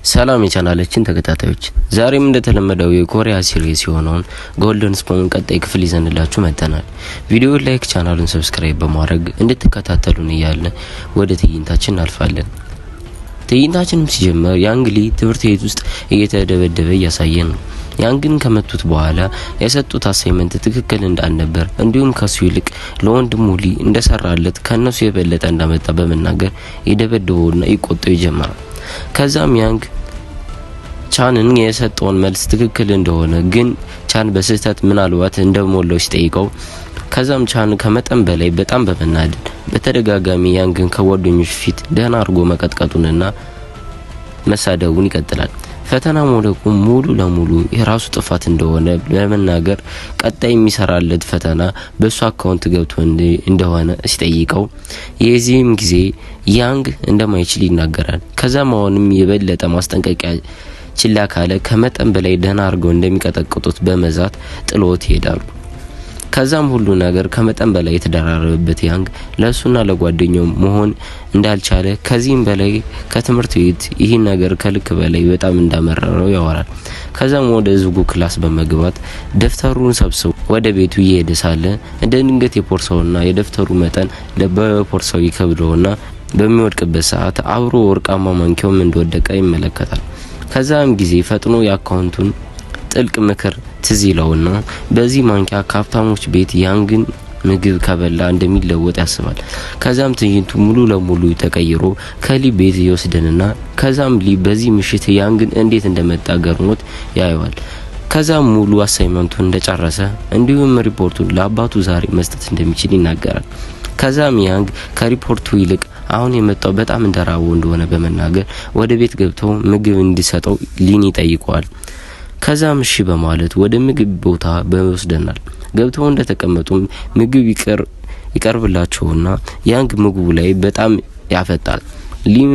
ሰላም የቻናላችን ተከታታዮች፣ ዛሬም እንደተለመደው የኮሪያ series የሆነውን Golden Spoon ቀጣይ ክፍል ይዘንላችሁ መጥተናል። ቪዲዮውን like፣ ቻናሉን subscribe በማድረግ እንድትከታተሉን እያልን ወደ ትዕይንታችን እናልፋለን። ትዕይንታችንም ሲጀመር ያንግ ሊ ትምህርት ቤት ውስጥ እየተደበደበ እያሳየን ነው። ያንግን ከመቱት በኋላ የሰጡት assignment ትክክል እንዳልነበር እንዲሁም ከሱ ይልቅ ለወንድሙ ሊ እንደሰራለት ከነሱ የበለጠ እንዳመጣ በመናገር ይደበድበውና ይቆጣው ይጀምራል። ከዛም ያንግ ቻንን የሰጠውን መልስ ትክክል እንደሆነ ግን ቻን በስህተት ምናልባት እንደሞላው ሲጠይቀው፣ ከዛም ቻን ከመጠን በላይ በጣም በመናደድ በተደጋጋሚ ያንግን ከጓደኞች ፊት ደህና አድርጎ መቀጥቀጡንና መሳደቡን ይቀጥላል። ፈተና መውደቁ ሙሉ ለሙሉ የራሱ ጥፋት እንደሆነ ለመናገር ቀጣይ የሚሰራለት ፈተና በሱ account ገብቶ እንደሆነ ሲጠይቀው፣ የዚህም ጊዜ ያንግ እንደማይችል ይናገራል። ከዛም አሁንም የበለጠ ማስጠንቀቂያ ችላ ካለ ከመጠን በላይ ደህና አድርገው እንደሚቀጠቅጡት በመዛት ጥሎት ይሄዳሉ። ከዛም ሁሉ ነገር ከመጠን በላይ የተደራረበበት ያንግ ለእሱና ለጓደኛው መሆን እንዳልቻለ፣ ከዚህም በላይ ከትምህርት ቤት ይህን ነገር ከልክ በላይ በጣም እንዳመረረው ያወራል። ከዛም ወደ ዝጉ class በመግባት ደብተሩን ሰብስቦ ወደ ቤቱ እየሄደ ሳለ እንደ ድንገት የፖርሳውና የደብተሩ መጠን በፖርሳው ይከብደውና በሚወድቅበት ሰዓት አብሮ ወርቃማ ማንኪያውም እንደወደቀ ይመለከታል። ከዛም ጊዜ ፈጥኖ የ accountant ኡን ጥልቅ ምክር ትዝ ይለውና በዚህ ማንኪያ ከሀብታሞች ቤት ያንግን ምግብ ከበላ እንደሚለወጥ ያስባል። ከዛም ትዕይንቱ ሙሉ ለሙሉ ተቀይሮ ከሊ ቤት ይወስደንና ከዛም ሊ በዚህ ምሽት ያንግን እንዴት እንደመጣ ገርሞት ያየዋል። ከዛም ሙሉ assignment ኡን እንደጨረሰ እንዲሁም ሪፖርቱን ለአባቱ ዛሬ መስጠት እንደሚችል ይናገራል። ከዛም ያንግ ከሪፖርቱ ይልቅ አሁን የመጣው በጣም እንደራበው እንደሆነ በመናገር ወደ ቤት ገብተው ምግብ እንዲሰጠው ሊን ይጠይቀዋል። ከዛም እሺ በማለት ወደ ምግብ ቦታ በወስደናል። ገብተው እንደተቀመጡም ምግብ ይቀርብላቸውና ያንግ ምግቡ ላይ በጣም ያፈጣል። ሊም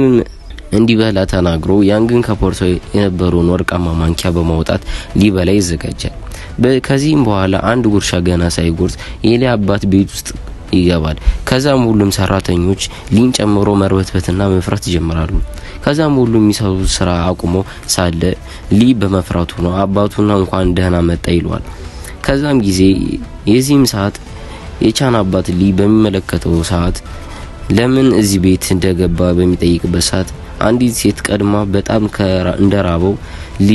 እንዲበላ ተናግሮ ያንግን ከፖርሳው የነበረውን ወርቃማ ማንኪያ በማውጣት ሊበላ ይዘጋጃል። ከዚህም በኋላ አንድ ጉርሻ ገና ሳይጎርስ የሊ አባት ቤት ውስጥ ይገባል። ከዛም ሁሉም ሰራተኞች ሊን ጨምሮ መርበትበትና መፍራት ይጀምራሉ። ከዛም ሁሉም የሚሰሩት ስራ አቁሞ ሳለ ሊ በመፍራቱ ነው አባቱና እንኳን ደህና መጣ ይለዋል። ከዛም ጊዜ የዚህም ሰዓት የቻን አባት ሊ በሚመለከተው ሰዓት ለምን እዚህ ቤት እንደገባ በሚጠይቅበት ሰዓት አንዲት ሴት ቀድማ በጣም እንደራበው ሊ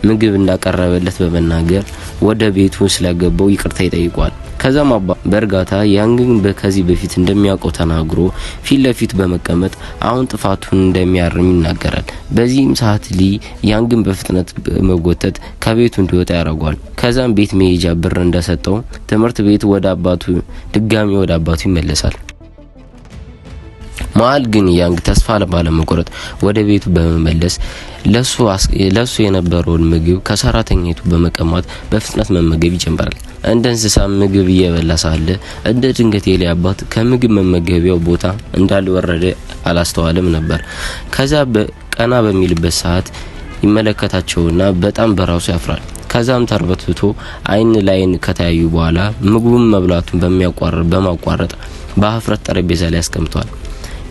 ምግብ እንዳቀረበለት በመናገር ወደ ቤቱ ስለገባው ይቅርታ ይጠይቋል። ከዛም አባ በእርጋታ ያንግን ከዚህ በፊት እንደሚያውቀው ተናግሮ ፊት ለፊት በመቀመጥ አሁን ጥፋቱን እንደሚያርም ይናገራል። በዚህም ሰዓት ሊ ያንግን በፍጥነት በመጎተት ከቤቱ እንዲወጣ ያደርገዋል። ከዛም ቤት መሄጃ ብር እንደሰጠው ትምህርት ቤት ወደ አባቱ ድጋሚ ወደ አባቱ ይመለሳል። መሀል ግን ያንግ ተስፋ ባለመቁረጥ ወደ ቤቱ በመመለስ ለሱ የነበረውን ምግብ ከሰራተኛይቱ በመቀማት በፍጥነት መመገብ ይጀምራል። እንደ እንስሳ ምግብ እየበላ ሳለ እንደ ድንገት የሊ አባት ከምግብ መመገቢያው ቦታ እንዳልወረደ አላስተዋልም ነበር። ከዛ ቀና በሚልበት ሰዓት ይመለከታቸውና በጣም በራሱ ያፍራል። ከዛም ተርበትብቶ አይን ላይን ከተያዩ በኋላ ምግቡን መብላቱን በማቋረጥ በሀፍረት ጠረጴዛ ላይ ያስቀምጠዋል።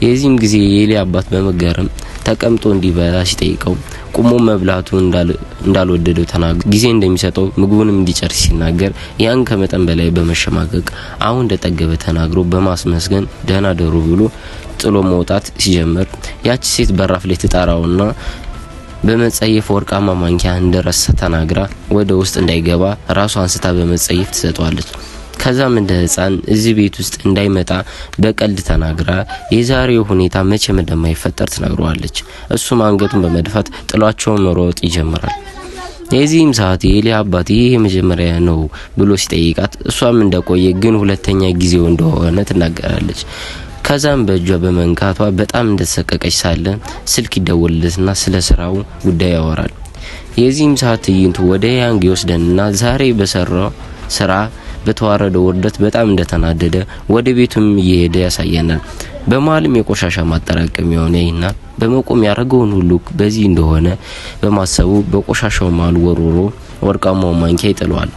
የዚህም ጊዜ የሊ አባት በመገረም ተቀምጦ እንዲበላ ሲጠይቀው ቁሞ መብላቱ እንዳልወደደው ተናግሮ ጊዜ እንደሚሰጠው ምግቡንም እንዲጨርስ ሲናገር፣ ያን ከመጠን በላይ በመሸማቀቅ አሁን እንደጠገበ ተናግሮ በማስመስገን ደህና ደሩ ብሎ ጥሎ መውጣት ሲጀምር ያቺ ሴት በራፍ ላይ ትጠራውና በመጸየፍ ወርቃማ ማንኪያ እንደረሳ ተናግራ ወደ ውስጥ እንዳይገባ ራሷ አንስታ በመጸየፍ ትሰጠዋለች። ከዛም እንደ ህፃን እዚህ ቤት ውስጥ እንዳይመጣ በቀልድ ተናግራ የዛሬው ሁኔታ መቼም እንደማይፈጠር ትነግረዋለች። እሱም አንገቱን በመድፋት ጥሏቸው መሮጥ ይጀምራል። የዚህም ሰዓት የኤሊ አባት ይህ የመጀመሪያ ነው ብሎ ሲጠይቃት እሷም እንደቆየ ግን ሁለተኛ ጊዜው እንደሆነ ትናገራለች። ከዛም በእጇ በመንካቷ በጣም እንደተሰቀቀች ሳለ ስልክ ይደወልለትና ስለ ስራው ጉዳይ ያወራል። የዚህም ሰዓት ትዕይንቱ ወደ ያንግ ይወስደንና ዛሬ በሰራው ስራ በተዋረደው ውርደት በጣም እንደተናደደ ወደ ቤቱም እየሄደ ያሳየናል። በመሀልም የቆሻሻ ማጠራቀሚያውን ያይና በመቆም ያደረገውን ሁሉ በዚህ እንደሆነ በማሰቡ በቆሻሻው መሀል ወርውሮ ወርቃማው ማንኪያ ይጥለዋል።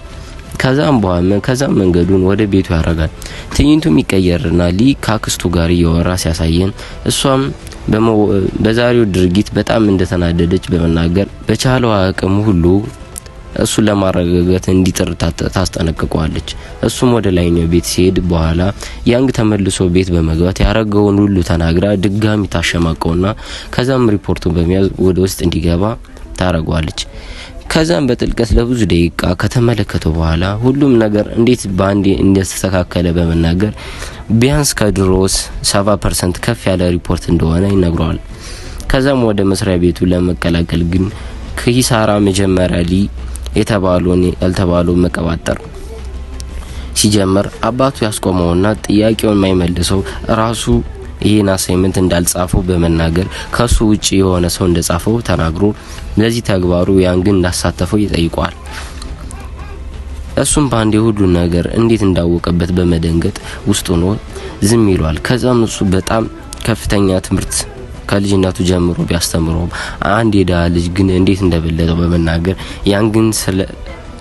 ከዛም በኋላ ከዛም መንገዱን ወደ ቤቱ ያደርጋል። ትዕይንቱም ይቀየርና ሊ ካክስቱ ጋር እያወራ ሲያሳየን እሷም በዛሬው ድርጊት በጣም እንደተናደደች በመናገር በቻለው አቅም ሁሉ እሱን ለማረጋጋት እንዲጥር ታስጠነቅቀዋለች። እሱም ወደ ላይኛው ቤት ሲሄድ በኋላ ያንግ ተመልሶ ቤት በመግባት ያረገውን ሁሉ ተናግራ ድጋሚ ታሸማቀውና ከዛም ሪፖርቱን በመያዝ ወደ ውስጥ እንዲገባ ታረገዋለች። ከዛም በጥልቀት ለብዙ ደቂቃ ከተመለከተው በኋላ ሁሉም ነገር እንዴት በአንዴ እንደተስተካከለ በመናገር ቢያንስ ከድሮስ 70% ከፍ ያለ ሪፖርት እንደሆነ ይነግረዋል። ከዛም ወደ መስሪያ ቤቱ ለመቀላቀል ግን ከሂሳራ መጀመሪያ ሊ የተባለውን ያልተባለው መቀባጠር ሲጀምር አባቱ ያስቆመውና ጥያቄውን የማይመልሰው ራሱ ይህን assignment እንዳልጻፈው በመናገር ከሱ ውጪ የሆነ ሰው እንደጻፈው ተናግሮ ለዚህ ተግባሩ ያንግን እንዳሳተፈው ይጠይቀዋል። እሱም በአንዴ ሁሉ ነገር እንዴት እንዳወቀበት በመደንገጥ ውስጥ ሆኖ ዝም ይሏል። ከዛም እሱ በጣም ከፍተኛ ትምህርት ከልጅነቱ ጀምሮ ቢያስተምረውም አንድ የድሃ ልጅ ግን እንዴት እንደበለጠው በመናገር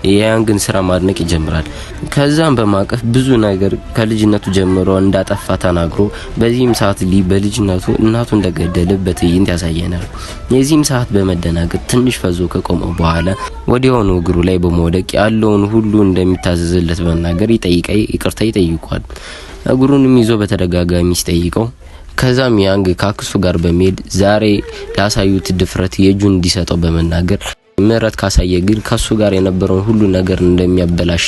የያንግን ስራ ማድነቅ ይጀምራል። ከዛም በማቀፍ ብዙ ነገር ከልጅነቱ ጀምሮ እንዳጠፋ ተናግሮ በዚህም ሰዓት ሊ በልጅነቱ እናቱ እንደገደለ በትዕይንት ያሳየናል። የዚህም ሰዓት በመደናገጥ ትንሽ ፈዞ ከቆመ በኋላ ወዲያውኑ እግሩ ላይ በመውደቅ ያለውን ሁሉ እንደሚታዘዝለት በመናገር ይቅርታ ይጠይቋል። እግሩንም ይዞ በተደጋጋሚ ሲጠይቀው ከዛም ያንግ ካክስቱ ጋር በመሄድ ዛሬ ላሳዩት ድፍረት የእጁን እንዲሰጠው በመናገር ምህረት ካሳየ ግን ከሱ ጋር የነበረውን ሁሉ ነገር እንደሚያበላሽ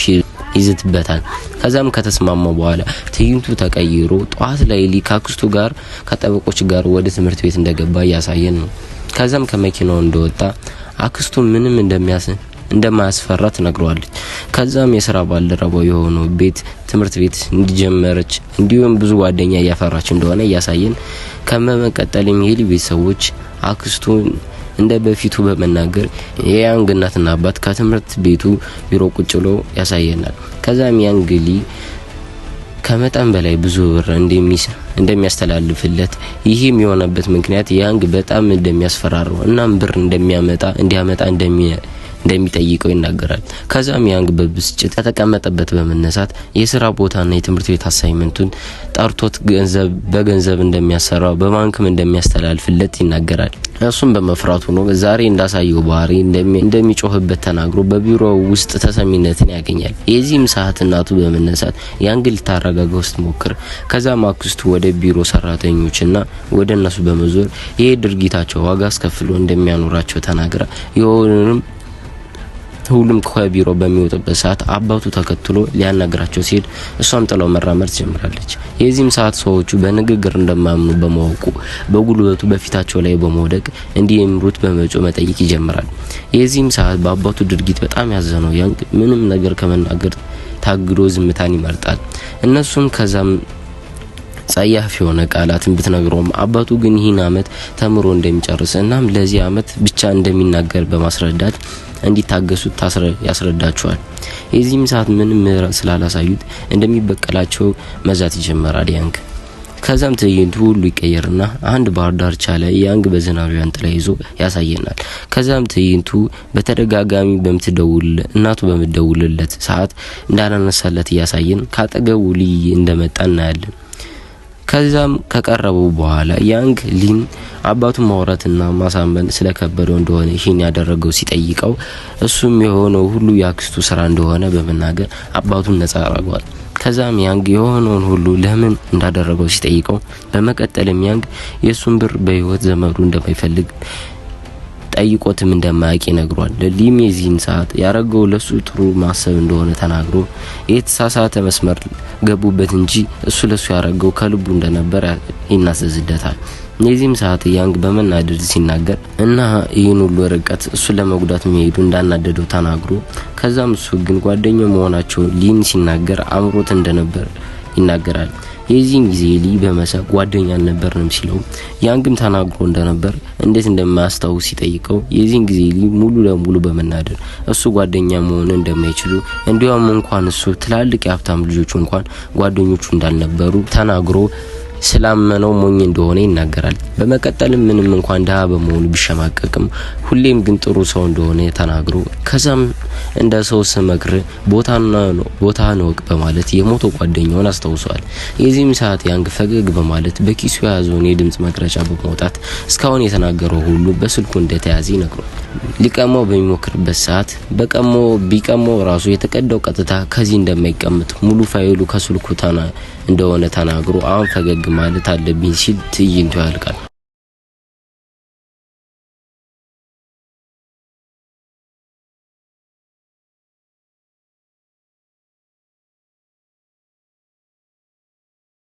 ይዝትበታል። ከዛም ከተስማማው በኋላ ትዕይንቱ ተቀይሮ ጠዋት ላይ ሊ ካክስቱ ጋር ከጠበቆች ጋር ወደ ትምህርት ቤት እንደገባ እያሳየን ነው። ከዛም ከመኪናው እንደወጣ አክስቱ ምንም እንደማያስፈራ ትነግረዋለች። ከዛም የስራ ባልደረባው የሆነው ቤት ትምህርት ቤት እንዲጀመረች እንዲሁም ብዙ ጓደኛ እያፈራች እንደሆነ እያሳየን ከመቀጠልም የሊ ቤተሰቦች አክስቱ እንደ በፊቱ በመናገር የያንግ እናትና አባት ከትምህርት ቤቱ ቢሮ ቁጭ ብሎ ያሳየናል። ከዛም ያንግ ሊ ከመጠን በላይ ብዙ ብር እንደሚያስተላልፍለት ይህም የሆነበት ምክንያት ያንግ በጣም እንደሚያስፈራረው እናም ብር እንዲያመጣ እንደሚጠይቀው ይናገራል። ከዛም ያንግ በብስጭት ከተቀመጠበት በመነሳት የስራ ቦታና የትምህርት ቤት assignment ኡን ጠርቶት ገንዘብ በገንዘብ እንደሚያሰራው በባንክም እንደሚያስተላልፍለት ይናገራል። እሱም በመፍራቱ ነው ዛሬ እንዳሳየው ባህሪ እንደሚጮህበት ተናግሮ በቢሮው ውስጥ ተሰሚነትን ያገኛል። የዚህም ሰዓት እናቱ በመነሳት ያንግ ልታረጋጋው ስትሞክር ከዛም አክስቱ ወደ ቢሮ ሰራተኞችና ወደ እነሱ በመዞር ይሄ ድርጊታቸው ዋጋ አስከፍሎ እንደሚያኖራቸው ተናግራ የሆነንም ሁሉም ከቢሮ በሚወጡበት ሰዓት አባቱ ተከትሎ ሊያናግራቸው ሲሄድ እሷም ጥለው መራመድ ትጀምራለች። የዚህም ሰዓት ሰዎቹ በንግግር እንደማያምኑ በማወቁ በጉልበቱ በፊታቸው ላይ በመውደቅ እንዲምሩት በመጮህ መጠየቅ ይጀምራል። የዚህም ሰዓት በአባቱ ድርጊት በጣም ያዘነው ያንግ ምንም ነገር ከመናገር ታግዶ ዝምታን ይመርጣል። እነሱም ከዛም ጸያፍ የሆነ ቃላትን ብትነግረውም አባቱ ግን ይህን አመት ተምሮ እንደሚጨርስ እናም ለዚህ አመት ብቻ እንደሚናገር በማስረዳት እንዲታገሱት ያስረዳቸዋል። የዚህም ሰዓት ምንም ምህረት ስላላሳዩት እንደሚበቀላቸው መዛት ይጀምራል ያንግ። ከዛም ትዕይንቱ ሁሉ ይቀየርና አንድ ባህር ዳርቻ ላይ ያንግ በዝናብ ዣንጥላ ይዞ ያሳየናል። ከዛም ትዕይንቱ በተደጋጋሚ እናቱ በምትደውልለት ሰዓት እንዳላነሳለት እያሳየን ካጠገቡ ሊ እንደመጣ እናያለን። ከዛም ከቀረበው በኋላ ያንግ ሊን አባቱን ማውራትና ማሳመን ስለከበደው እንደሆነ ይህን ያደረገው ሲጠይቀው እሱም የሆነው ሁሉ የአክስቱ ስራ እንደሆነ በመናገር አባቱን ነጻ አድርጓል። ከዛም ያንግ የሆነውን ሁሉ ለምን እንዳደረገው ሲጠይቀው በመቀጠልም ያንግ የእሱን ብር በህይወት ዘመዱ እንደማይፈልግ ጠይቆትም እንደማያውቅ ይነግሯል። ሊም የዚህን ሰዓት ያረገው ለሱ ጥሩ ማሰብ እንደሆነ ተናግሮ የተሳሳተ መስመር ገቡበት እንጂ እሱ ለሱ ያረገው ከልቡ እንደነበር ይናዘዝለታል። የዚህም ሰዓት ያንግ በመናደድ ሲናገር እና ይህን ሁሉ ርቀት እሱን ለመጉዳት መሄዱ እንዳናደደው ተናግሮ ከዛም እሱ ግን ጓደኛው መሆናቸው ሊን ሲናገር አምሮት እንደነበር ይናገራል። የዚህን ጊዜ ሊ በመሳቅ ጓደኛ አልነበርንም ሲለው ያንግም ተናግሮ እንደነበር እንዴት እንደማያስታውስ ሲጠይቀው የዚህን ጊዜ ሊ ሙሉ ለሙሉ በመናደድ እሱ ጓደኛ መሆን እንደማይችሉ እንዲያውም እንኳን እሱ ትላልቅ የሀብታም ልጆቹ እንኳን ጓደኞቹ እንዳልነበሩ ተናግሮ ስላመነው ሞኝ እንደሆነ ይናገራል። በመቀጠልም ምንም እንኳን ድሃ በመሆኑ ቢሸማቀቅም ሁሌም ግን ጥሩ ሰው እንደሆነ ተናግሮ ከዛም እንደ ሰው ስመክር ቦታህን እወቅ በማለት የሞተው ጓደኛውን አስታውሷል። የዚህም ሰዓት ያንግ ፈገግ በማለት በኪሱ የያዘውን የድምጽ መቅረጫ በማውጣት እስካሁን የተናገረው ሁሉ በስልኩ እንደተያዘ ይነግሯል። ሊቀማው በሚሞክርበት ሰዓት በቀማው ቢቀማው ራሱ የተቀዳው ቀጥታ ከዚህ እንደማይቀመጥ ሙሉ ፋይሉ ከስልኩ እንደሆነ ተናግሮ አሁን ፈገግ ማለት አለብኝ ሲል ትዕይንቱ ያልቃል።